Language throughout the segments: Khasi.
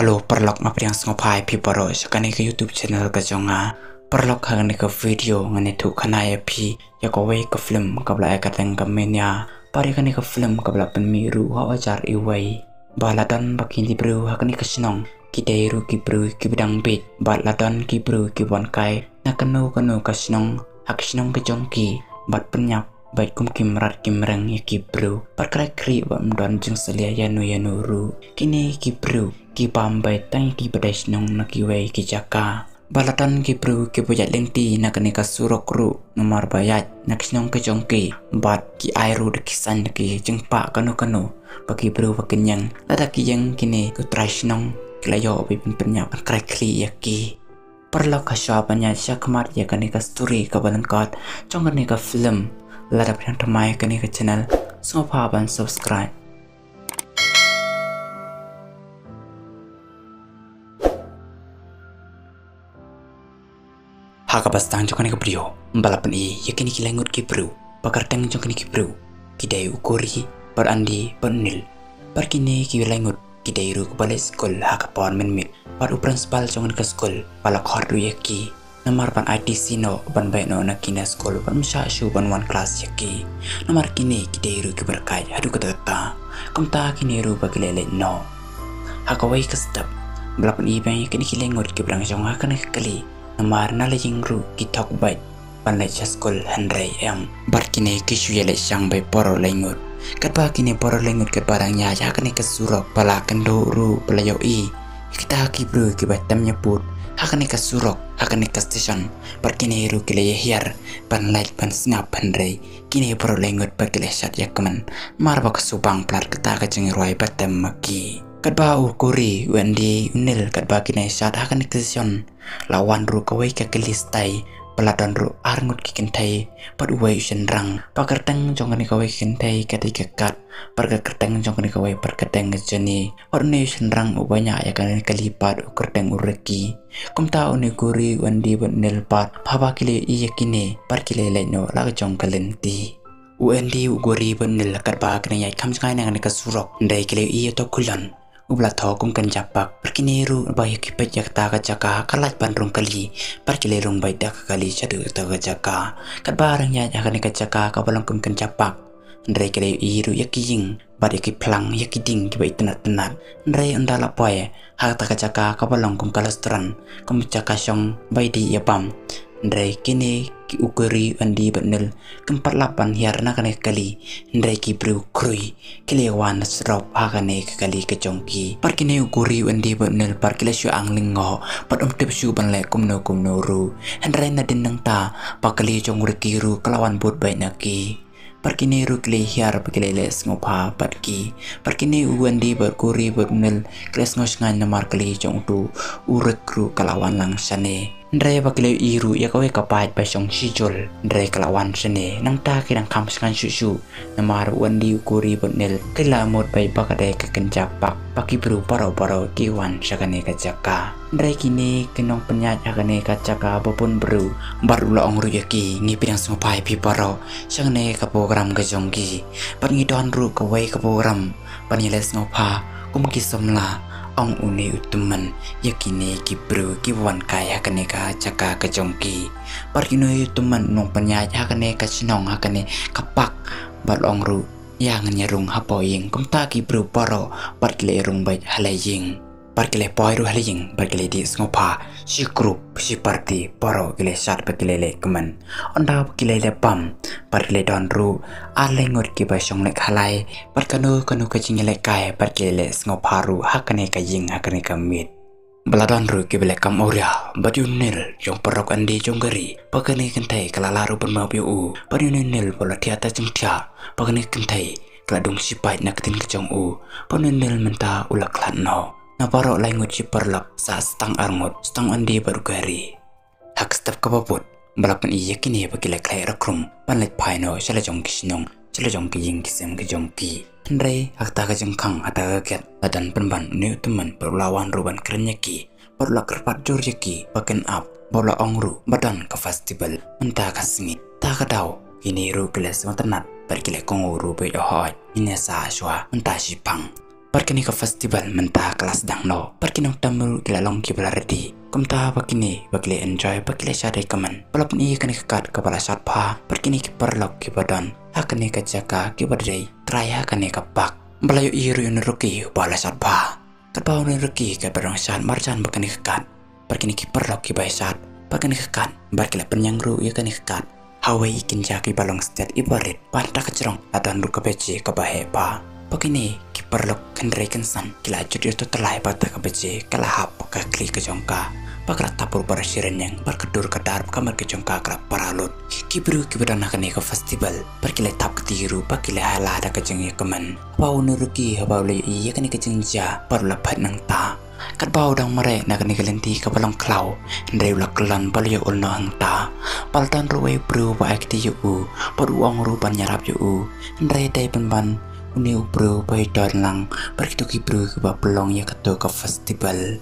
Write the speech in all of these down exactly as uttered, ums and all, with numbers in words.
Hello paralok, nga pdiang sngewbha ïa phi baroh sha kane ka YouTube channel ka jong nga. Paralok, ha kane ka video ngan ïathuh khana ïa phi ïa kawei ka film kaba la ai kyrteng ka Mania. Bad ïa kane ka film kaba la pynmih ruh ha u hajar iwei. Ba la don ba ki briew ha kane ka shnong ki dei ruh ki briew kiba dang bieit, bad la don ki briew kiba wan kai na kano kano ka shnong ha ka shnong ka jong ki, bad pynïap bad kum ki mrad ki mreng ïa ki briew, bad krai khlieh bad ym don jingsalia ïano ïano ruh. Kine ki briew ki bam beit tang ïa ki ba dei shnong na kiwei ki jaka. Ba la don ki briew kiba ïaid lynti na kane ka surok ruh namar ba ïaid na ka shnong ka jong ki, bad ki ai ruh da ki saiñ da ki jingpah kano kano ba ki briew ba kin ïeng. Lada ki ïeng kine ki trai shnong ki la ïoh ban pynïap ban krai khlieh ïa ki. Paralok, ha shuwa ban ïaid sha khmat ïa kane ka story kaba lyngkot jong kane ka film, lada phi dang thymmai kane ka channel, sngewbha ban subscribe. Ha kaba sdang jong kane ka video ba la pyni ïa kine ki laingut ki briew, ba kyrteng jong kine ki briew ki dei u Guri, bad Andy, bad Nil. Bad kine ki laingut ki dei ruh kiba leit skul ha ka por mynmiet, bad u principal jong kane ka skul ba la khot ruh ïa ki namar ban ai tisi noh ban beit noh na ki na skul, bad ym shah shuh ban wan klas ïa ki. Namar kine ki dei ruh kiba rkhie haduh katta katta. Kumta kine ruh ba ki leit leit noh. Ha kawei ka step ba la pyni biang ïa kine ki laingut kiba dang shong ha kane ka kali, namar na la ïing ruh ki thok beit ban leit sha skul, hynrei em, bad kine ki shu ïaleit shang beit baroh laingut. Katba kine baroh laingut katba dang ïaid ha kane ka surok ba la kynduh ruh ba la ïohi ïa kita ki briew kiba tem ïa pud ha kane ka surok, ha kane ka station. Bad kine ruh ki la ïa hiar ban leit ban sngap, hynrei kine baroh laingut bad ki la shad ïa ka kmen, namar ba ka subang palat kata ka jingrwai ba tem ma ki. Katba u Guri, u Andy, u Nil katba ki nang shad ha kane ka station, la wan ruh kawei ka kali stai ba la don ruh arngut ki kynthei bad uwei u shynrang. Ba kyrteng jong kane kawei ka kynthei ka dei ka Kat, bad ka kyrteng jong kane kawei pat ka kyrteng ka Jenny. Bad une u shynrang uba ñiah ïa kane ka kali pat u kyrteng u Ricky. Kumta une u Guri, u Andy bad u Nil pat haba ki la ïohi ïa kine bad ki la leit noh la ka jong ka lynti. U Andy, u Guri bad u Nil katba ki nang ïaid kham jngai na kane ka surok, hynrei ki la ïohi ïa uto u khyllon uba la thoh kum u kynja pak. Bad kine ruh ba ïa ki peit ïa kata ka jaka ka lait ban rung kali, bad ki la rung beit da ka kali shaduh kata ka jaka. Katba dang ïaid ha kane ka jaka kaba long kum u kynja pak, hynrei ki la ïohi ruh ïa ki ïing bad ïa ki phlang, ïa ki dieng kiba itynnat tynnat. Hynrei ynda la poi ha kata ka jaka kaba long kum ka restaurant, kum jaka shong ba ïadih ïabam, hynrei kine ki, u Guri, u Andy bad u Nil, kim pat lap ban hiar na kane ka kali, hynrei ki briew khrui ki la wan srop ha kane ka kali ka jong ki. Bad kine u Guri, u Andy bad u Nil pat ki la shu ang lyngngoh bad ym tip shuh ban leh kumno kumno ruh. Hynrei nadien nangta ba ka kali jong u Ricky ruh ka la wan bud beit na ki. Bad kine ruh ki la hiar ba ki la leh sngewbha bad ki. Bad kine u Andy bad u Guri bad u Nil ki la sngew shngaiñ namar ka kali jong uto u Rick ruh ka la wan lang shane. Hynrei ba ki la ïohi ruh ïa kawei ka paid ba shong shijur, hynrei ka la wan shane. Nangta ki dang kham shngaiñ shuh shuh namar u Andy, u Guri bad u Nil ki la mut beit ba ka dei ka kynja pak, ba ki briew baroh baroh ki wan sha kane ka jaka. Hynrei kine ki nongpynïaid ha kane ka jaka ba bun briew, bad u la ong ruh ïa ki, ngi pdiang sngewbha ïa phi baroh sha kane ka program ka jong ngi. Bad ngi don ruh kawei ka program ban ïaleh sngewbha kum ki samla, ong une u tymmen ïa kine ki briew kiba wan kai ha kane ka jaka ka jong ki. Bad une u tymmen u nongpynïaid ha kane ka shnong, ha kane ka park, bad u la ong ruh, ïa, ngan ïa rung hapoh ïing. Kumta ki briew baroh bad ki la rung beit ha la ïing. Bad ki la poi ruh ha la ïing bad ki la dih sngewbha, shi group, shi party, baroh ki la shad bad ki la leh kmen. Ynda ba ki la leh bam bad ki la don ruh ar laingut kiba shong leh halai, bad kano kano ka jingïalehkai bad ki la leh sngewbha ruh ha kane ka ïing, ha kane ka miet. Ba la don ruh kiba leh kam awria, bad ïa u Nil jong paralok, Andy jong u Guri, ba kane ka kynthei ka la lah ruh ban map ïa u. Bad ïa une u Nil ba u la thiah ta jingthiah, ba kane ka kynthei ka la dung shipai na ka ktien ka jong u. Bad une u Nil mynta u la khlad noh na baroh laingut shi paralok, sa shi tang arngut, shi tang u Andy bad u Guri. Ha ka step kaba bud ba la pyni ïa kine ba ki la khleh rakhrum ban leit phai noh sha la jong ki shnong, sha la jong ki ïing ki sem ki jong ki. Hynrei ha kata ka jingkhang, ha kata ka khet, la don pynban une u tymmen bad u la wan ruh ban kren ïa ki, bad u la kyrpad jur ïa ki ba kin ap, bad u la ong ruh ba don ka festival mynta ka sngi. Ta ka daw kine ruh ki la sngewtynnat bad ki la kohnguh ruh ba, hooid, ngin ïa sah shuwa mynta shiphang. Bad kane ka festival mynta ka la sdang noh. Bad ki nongtem ruh ki la long kiba la ready. Kumta ba kine ba ki la enjoy ba ki la shad ïa ka kmen. Ba la pyni ïa kane ka kat kaba la shad bha. Bad kine ki paralok kiba don ha kane ka jaka kiba dei trai ha kane ka park. Ba la ïohi ruh ïa une u rookie ba la shad bha. Katba une u rookie katba dang shad marjan bad kane ka kat. Bad kine ki paralok kiba shad bad kane ka kat. Bad ki la pynïeng ruh ïa kane ka kat ha uwei ki kynja kiba long stet iba rit. Bad hangta ka jrong la don ruh ka baje kaba heh bha. Bad kine ki paralok kynrei kynsan ki la jut ïa uto u tyllai bad kata ka baje ka la hap ha ka khlieh ka jong ka. Bad ka la tap ruh bad ka shyrynïeng bad ka dur ka dar bad ka met ka jong ka ka la para lut. Ki briew kiba don ha kane ka festival bad ki la thap kti ruh bad ki la hala da ka jingïakmen. Haba une u rookie haba u la ïohi ïa kane ka jingjia bad u la phet nangta. Katba u dang mareh na kane ka lynti kaba long khlaw, hynrei u la kyllon bad u la ïoh noh hangta. Ba la don ruh uwei u briew ba ai kti ïa u bad u ong ruh ban ïarap ïa u. Hynrei dei pynban une u briew ba ïadon lang bad kito ki briew kiba pynlong ïa kato ka festival.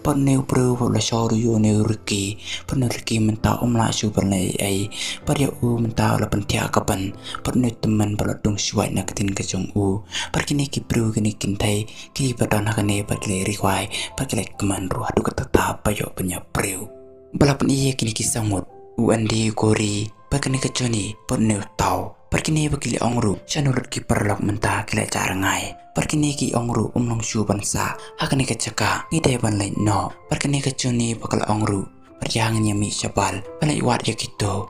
Bad une u briew ba u la shong ruh ïa une u rookie. Bad une u rookie mynta um lah shuh ban leh ei ei. Bad ïa u mynta u la pynthiah ka ban. Bad une u tymmen ba la dung shuwa na ka ktien ka jong u. Bad kine ki briew kine ki kynthei kiba don ha kane bad ki la ri khwai bad ki la kmen ruh haduh katta ba ïoh ban ïa briew. Ba la pyni ïa kine ki sangmut, u Andy, u Corey bad kane ka Johnny bad une u Tau. Bad kine ba ki la ong ruh shano lut ki paralok mynta ki la jah rngai. Bad kine ki ong ruh um long shuh ban sah ha kane ka jaka, ngi dei ban leit noh. Bad kane ka Johnny ba ka la ong ruh bad ïa ngin ïa mih shabar ban leit wad ïa kito.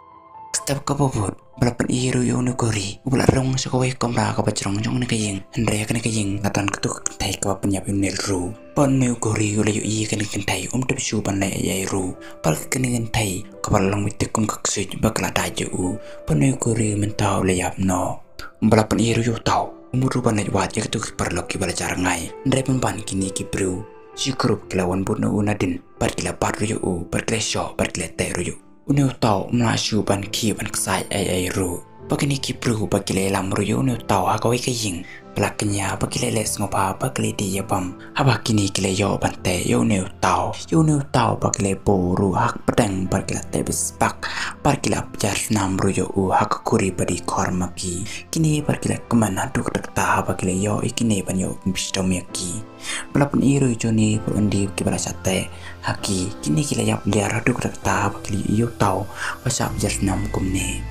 Step kaba bud ba la pyni ruh ïa une u Corey uba la rung sha kawei ka kamra kaba jrong jong kane ka ïing. Hynrei ha kane ka ïing la don kato ka kynthei kaba pynïap ïa une ruh. Bad une u Corey u la ïohi ïa kane ka kynthei um tip shuh ban leh ei ei ruh. Bad kane ka kynthei kaba la long beit kum ka ksuid ba ka la dait ïa u. Bad une u Corey mynta u la ïap noh. Ba la pyni ruh ïa u Tau um mut ruh ban leit wad ïa kato ki paralok kiba la jah rngai. Hynrei pynban kine ki briew shi group ki la wan bud na u nadien bad ki la bat ruh ïa u bad ki la shoh bad ki la teh ruh ïa u. Une u Tau um lah shuh ban khih ban ksaid ei ei ruh. Bad kine ki briew ba ki la ïalam ruh ïa une u Tau ha kawei ka ïing ba la kñia bad ki la leh sngewbha ba ki la dih ïa bam. Haba kine ki la ïoh ban teh ïa une u Tau, ïa une u Tau ba ki la buh ruh ha ka pdeng bad ki la teh bit spak bad ki la pynjar snam ruh ïa u ha ka khuri ba dih khor ma ki. Kine bad ki la kmen haduh katta katta haba ki la ïoh ïa kine ban ïoh ban pynbitar ïa ki. Ba la pyni ruh ïa u Johnny bad u Andy kiba la shah teh ha ki. Kine ki la ïap liar haduh katta katta haba ki la ïohi ïa u Tau ba shah pynjar snam kumne.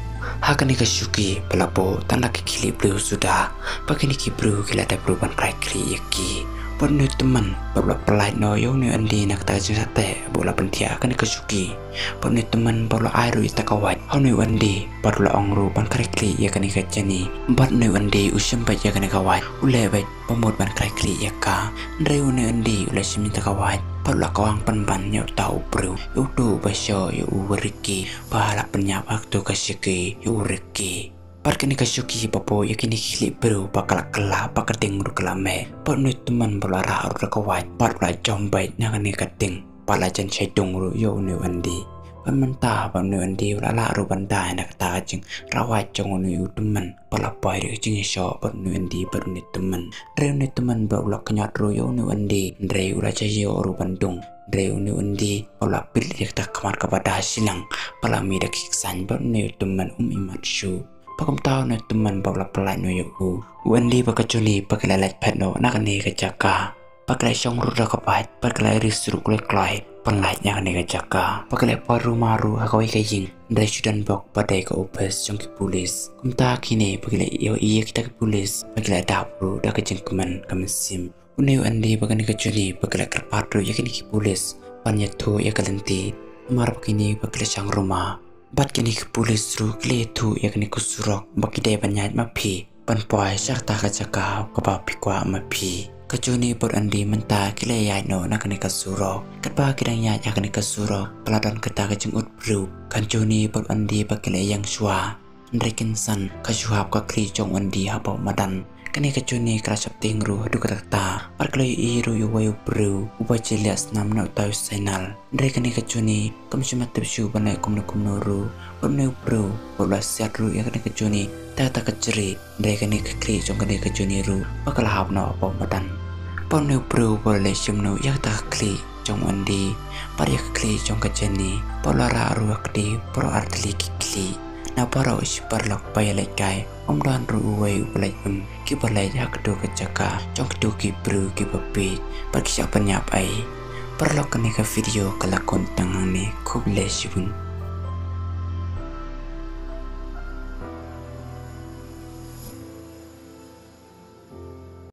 Ha kane ka shuki ba la buh tang da ki khlieh briew suda. Bad kine ki briew ki la dep ruh ban krai khlieh ïa ki. Bad une u tymmen bad u la pyllait noh ïa une u Andy na kata ka jingshah teh ba u la pynthiah ha kane ka shuki. Bad une u tymmen bad u la ai ruh ïa kata ka wait ha une u Andy bad u la ong ruh ban krai khlieh ïa kane ka Johnny. Bad une u Andy u shim beit ïa kane ka wait, u leh beit ba mut ban krai khlieh ïa ka. Hynrei une u Andy u la shim ïa kata ka wait bad u la kwah pynban ïa uta u briew, ïa uto uba shoh ïa u Ricky ba la pynïap ha kato ka shuki, ïa u Ricky. Bad kane ka shuki ba buh ïa kine ki khlieh briew ba ka la kylla bad ka ding ruh ka la meh. Bad une u tymmen ba u la rah ruh da ka wait bad u la jam beit na kane ka ding. Bad la jan shadung ruh ïa une u Andy. Bad mynta ba une u Andy u la lah ruh ban dai na kata ka jingrah wait jong une u tymmen. Ba la poi ruh ka jingïashoh bad une u Andy bad une u tymmen. Hynrei une u tymmen ba u la kynjat ruh ïa une u Andy. Hynrei u la jia ïoh ruh ban dung. Hynrei une u Andy ba u la peit ïa kata ka khmat kaba da shiliang. Ba la mih da ki ksain bad une u tymmen um ïohi mat shuh. Bad kumta une u tymmen ba u la pyllait noh ïa u. U Andy bad ka Johnny ba ki la leit phet noh na kane ka jaka. Ba ki la shong ruh da ka bike, ba ki la rieh ruh kloi kloi ban lait na kane ka jaka. Ba ki la poi ruh ma ruh ha kawei ka ïing, hynrei shu don bok ba dei ka ophis jong ki pulit. Kumta kine ba ki la ïohi ïa kita ki pulit, ba ki la dap ruh da ka jingkmen ka mynsiem. Une u Andy bad kane ka Johnny ba ki la kyrpad ruh ïa kine ki pulit ban ïathuh ïa ka lynti. Namar ba kine ba ki la shang ruh ma. Bad kine ki pulit ruh ki la ïathuh ïa kane ka surok ba ki dei ban ïaid ma phi ban poi sha kata ka jaka kaba phi kwah ma phi. Ka Johnny bad u Andy mynta ki la ïaid noh na kane ka surok. Katba ki dang ïaid ha kane ka surok ba la don kata ka jingud briew. Ka Johnny bad u Andy ba ki la ïeng shuwa. Hynrei kynsan ka shu hap ka khlieh jong u Andy hapoh madan. Kane ka Johnny ka la sheptieng ruh haduh katta katta. Bad ka la ïohi ruh ïa uwei u briew uba jylliew snam na utai u signal. Hynrei kane ka Johnny kam shym la tip shuh ban leh kumno kumno ruh. Bad une u briew ba u la siat ruh ïa kane ka Johnny da kata ka jri. Hynrei kane ka khlieh jong kane ka Johnny ruh ba ka la hap noh hapoh madan. Bad une u briew ba u la leh shim noh ïa kata ka khlieh jong u Andy bad ïa ka khlieh jong ka Johnny ba u la rah ruh ha kti baroh ar tylli ki khlieh. Na baroh shi paralok ba ïaleit kai, ym don ruh uwei uba leit im. Ki kiba leit ha kato ka jaka jong kito ki briew kiba peit bad ki shah pynïap ei. Paralok, kane ka video ka la kut tang hangne, khublei shibun.